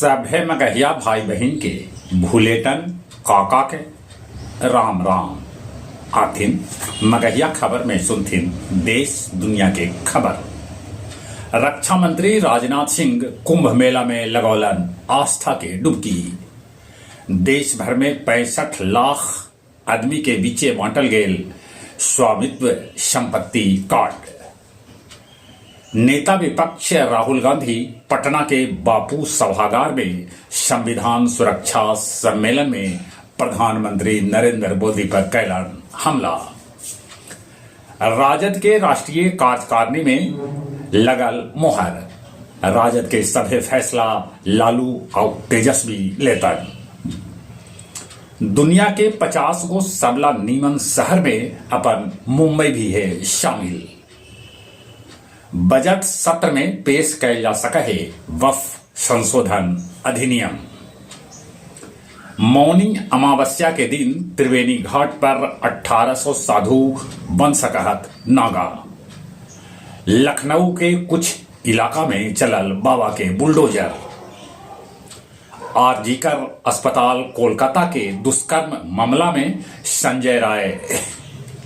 सभे मगहिया भाई बहिन के भुलेटन काका के राम राम। आथिन मगहिया खबर में सुनथिन देश दुनिया के खबर। रक्षा मंत्री राजनाथ सिंह कुंभ मेला में लगौलन आस्था के डुबकी। देश भर में 65 लाख आदमी के बीचे बांटल गेल स्वामित्व संपत्ति कार्ड। नेता विपक्ष राहुल गांधी पटना के बापू सभागार में संविधान सुरक्षा सम्मेलन में प्रधानमंत्री नरेंद्र मोदी पर कैलन हमला। राजद के राष्ट्रीय कार्यकारिणी में लगल मोहर। राजद के सभे फैसला लालू और तेजस्वी लेतन। दुनिया के 50 गो सबला नीमन शहर में अपन मुंबई भी है शामिल। बजट सत्र में पेश कैल जा सके है वक्फ संशोधन अधिनियम। मौनी अमावस्या के दिन त्रिवेणी घाट पर 1800 साधु बन सकहत नागा। लखनऊ के कुछ इलाका में चलल बाबा के बुलडोजर। आरजीकर अस्पताल कोलकाता के दुष्कर्म मामला में संजय राय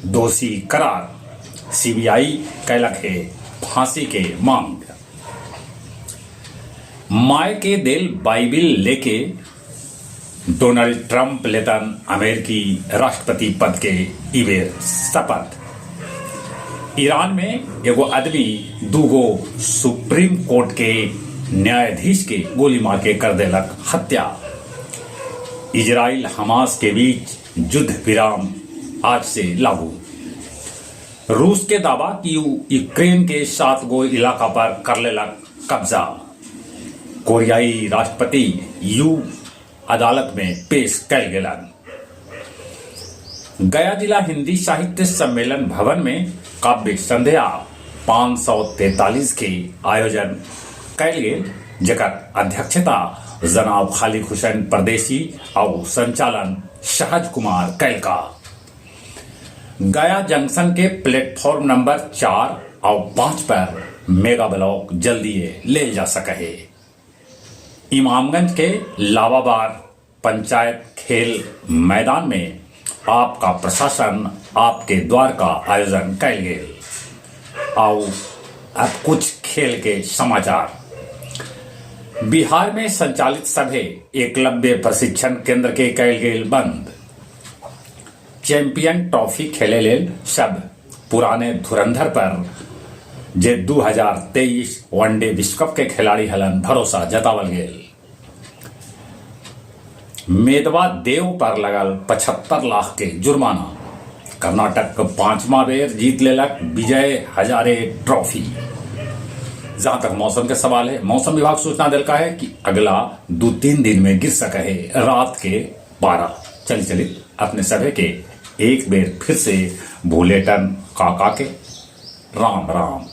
दोषी करार। सीबीआई कैलक है फांसी के मांग। माय के देल बाइबिल लेके डोनाल्ड ट्रंप लेतन अमेरिकी राष्ट्रपति पद के इबेर शपथ। ईरान में एगो आदमी दूगो सुप्रीम कोर्ट के न्यायाधीश के गोली मार के कर देलक हत्या। इजराइल हमास के बीच युद्ध विराम आज से लागू। रूस के दावा कि ऊ यूक्रेन के सात गो इलाका पर कर लेलक कब्जा। कोरियाई राष्ट्रपति you अदालत में पेश कैल गेलन। गया जिला हिंदी साहित्य सम्मेलन भवन में काव्य संध्या 543 के आयोजन कैल गेल, जेकर अध्यक्षता जनाब खालिक हुसैन परदेसी और संचालन सहज कुमार कैलका। गया जंक्शन के प्लेटफॉर्म नंबर 4 और 5 पर मेगा ब्लॉक जल्दी ले जा सके है। इमामगंज के लावाबार पंचायत खेल मैदान में आपका प्रशासन आपके द्वार का आयोजन कैल गेल। आओ अब कुछ खेल के समाचार। बिहार में संचालित सभे एकलव्य प्रशिक्षण केंद्र के कैल गेल बंद। चैंपियन ट्रॉफी खेले लेल सब पुराने धुरंधर पर जे 2023 वनडे विश्व कप के खिलाड़ी हलन भरोसा जतावल गेल। मेदवा देव पर लगल 75 लाख के जुर्माना। कर्नाटक पांचवा बेर जीत लेलक विजय हजारे ट्रॉफी। जहां तक मौसम के सवाल है, मौसम विभाग सूचना दिलका है कि अगला 2-3 दिन में गिर सके है रात के पारा। चली चली, अपने सभी के एक बेर फिर से भूलेटन काका के राम राम।